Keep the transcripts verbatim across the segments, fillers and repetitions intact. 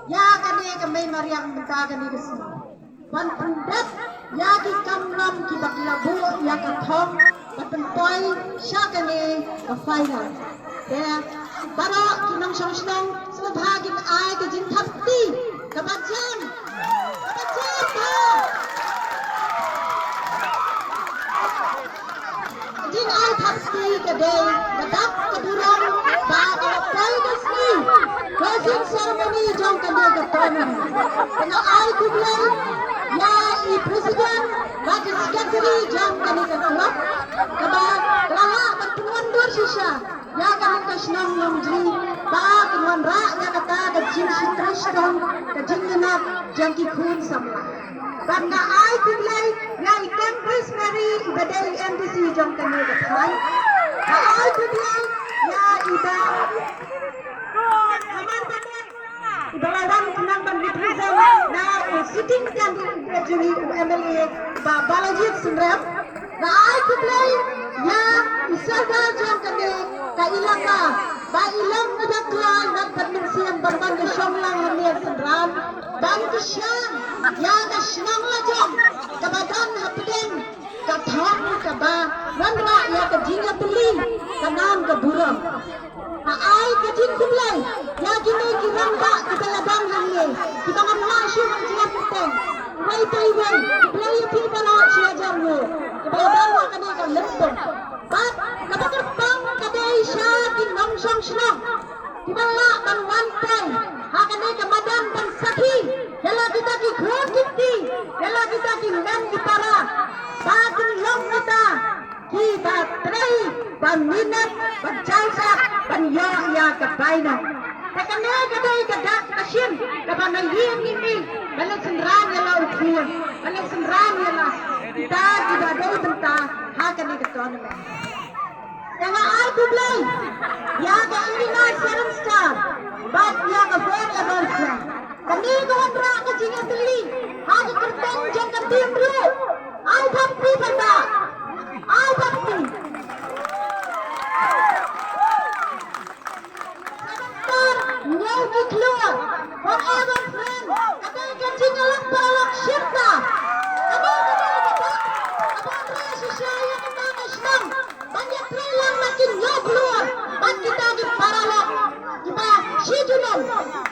ïa kane ka mei mariang mynta kane ka sngi ban pyndep ïa ki kamram kiba ki la buh ïa ka thong ban pynpoi sha kane ka final. Te baroh ki nongshong shnong sngewbha kin ai ka jingthap kti kaba jan, kaba jan bha. Ka jingai thap kti ka dei ka dak ka burom ba ka la poi ka sngi closing ceremony jong kane ka tournament. Te nga ai khublei ïa i president bad i secretary jong kane ka club kaba la lah ban pynwandur shisha ïa kane ka shnong Nongjri ba kin wanrah ïa kata ka jingshitrei shitom, ka jingïanap jong ki khun samla. Bad nga ai khublei ïa i Congress Mary iba dei i M D C jong kane ka thaiñ. Nga ai khublei ïa i Bah Hamar Badet iba la wan khnang ban represent na u sitting candidate jong i u M L A Bah Balajied Syriem. Nga ai khublei ïa u sordar jong kane ka ilaka ba i long iba kloi bad mynsiem ban wan ïashong lang hangne synran ban kyrshan ïa ka shnong lajong kaba don hapdeng ka thong kaba wanrah ïa ka jingïatylli ka nam ka burom. Nga ai ka jingkhublei ïa kine ki rangbah kiba la don hangne kiba ngam lah shuh ban jia kyrteng. Iwei pa iwei khublei ïa phi baroh shi hajar nguh kiba la don ha kane ka lympung. Bad kaba kyrpang ka dei sha ki nongshong shnong kiba lah ban wan poi ha kane ka madan ban sakhi ïa la kita ki khun ki kti, ïa la kita ki ngan ki para ba kin long kita kiba trei, ba minot, ba jaiñsah ban ïoh ïa ka bainong. Te kane ka dei ka dak ka shin kaba na ïing i mei ban leit synran ïa la u khun, ban leit synran ïa la kita kiba dei bynta ha kane ka tournament. Te nga ai khublei ïa ka Irina Seven Star bad ïa ka Forever Flag. Kane ka wanrah ka jingïatylli ha ka kyrteng jong ka team ruh. Ai thap kti paidbah. Ai thap kti. Seven Star, Hynñiew ki khlur, Forever Friend, ka dei ka jingïalang paralok shirta. Ka dei ka dei ka dei ka wanrah shisha ïa ka nam ka shnong ban ïatrei lang na ki hynñiew khlur bad kita ki paralok kiba shi junom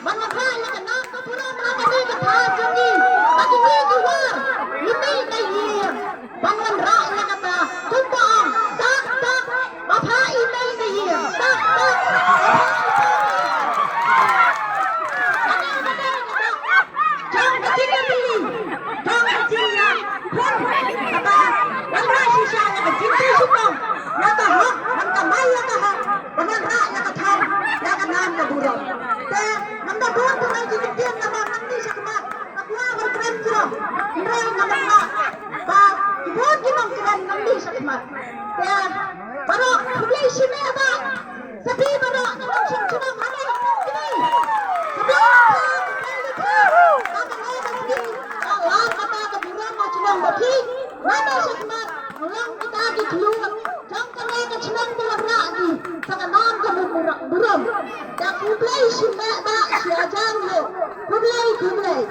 ban wanrah ïa ka nam ka burom ha kane ka thaiñ jong ngi. Ba kine ki war ngi mih na ïing ban wanrah ïa kata kumba ong, tak tak ba pha i mei na ïing, tak tak ba pha i mei na ïing. Kane ka dei ka dak jong ka jingïatylli, jong ka jingïakhun kaba wanrah shisha ïa ka jingtrei shitom, ïa ka hok, ban kamai ïa ka hok, ban wanrah ïa ka thong, ïa ka nam ka burom. Te ngam da bun tang ki ktien namar nangne shakhmat ka kwah ban kren jrong. Hynrei ngam da kwah ba ki bun ki nongkren nangne shakhmat. Te baroh khublei shibun ba sa phi baroh ki nongshong shnong ha kine ki dei. Khublei shibun, khublei shibun. Ka kane ka sngi ka long kata ka burom ha shnong ba phi. Nangne shakhmat long kita ki khlur jong kane ka shnong ba la rah ki sa ka nam ka burom. Te khublei shibun ba shi hajar nguh. Khublei, khublei.